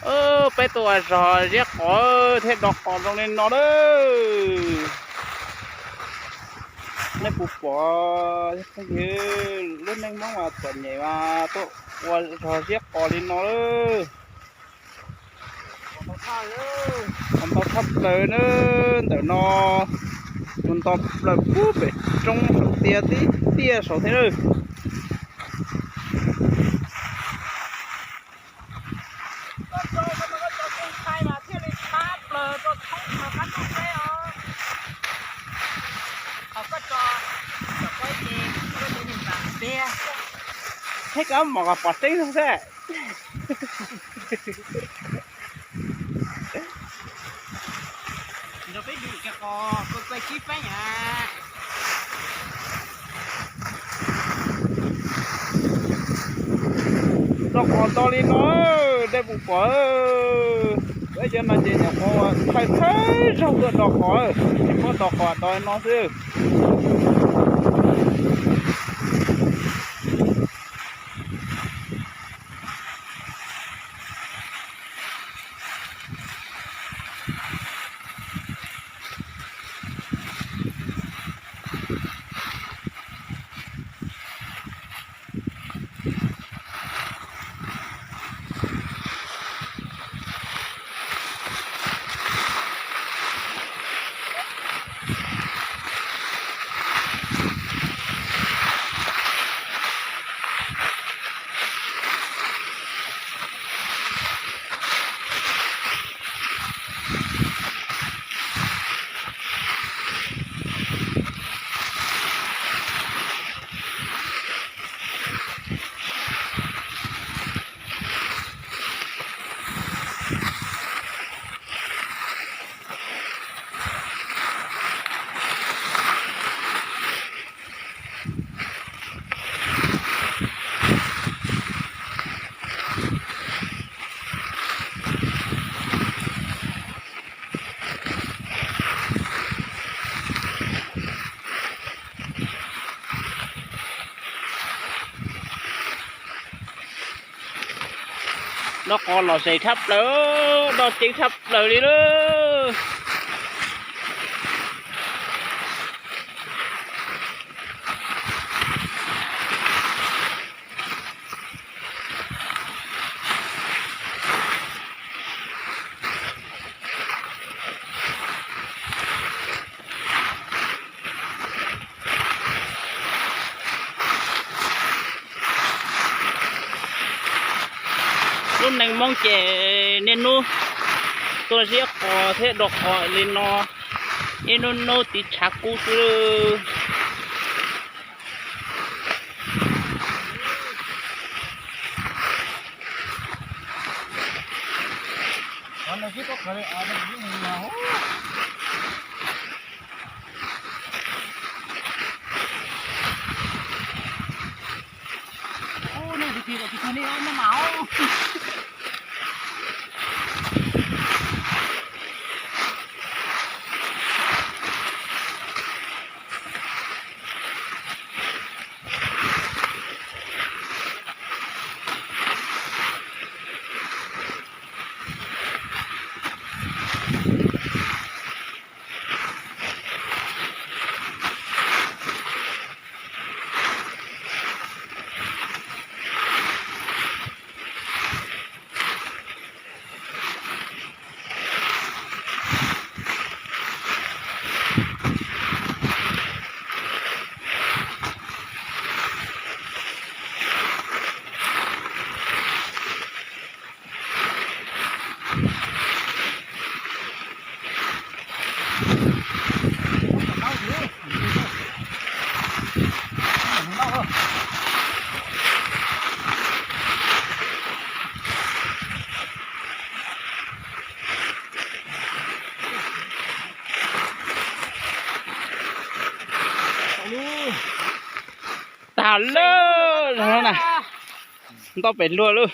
Peb tuaj ua zog ziab qos thiab do qos zoo li no lawm. Nej puas pom, lub neej Hmoob mas txom nyem mas tuaj ua zog ziab qos li no lawm. Qos ntau tshaj plaws na, ntawm no tus nto plaws pub pem roob saum tiaj tib tiaj saud thiab na. Thiab koj mom kom pom tseeb xwb. Do qos ntau li no, dej puv pom. Peb cov no ces nyuam qhuav thawj thawj zaug tuaj do qos, tsis paub do qos do li no xwb. Do qos lom zem tshaj plaws, do ceev tshaj plaws li lawm. Lub neej Hmoob ces niaj hnub tuaj ziab qos thiab do qos li no, ib hnub hnub tiv tshav kub xwb. Tag lawm, ntau pem luag lawm.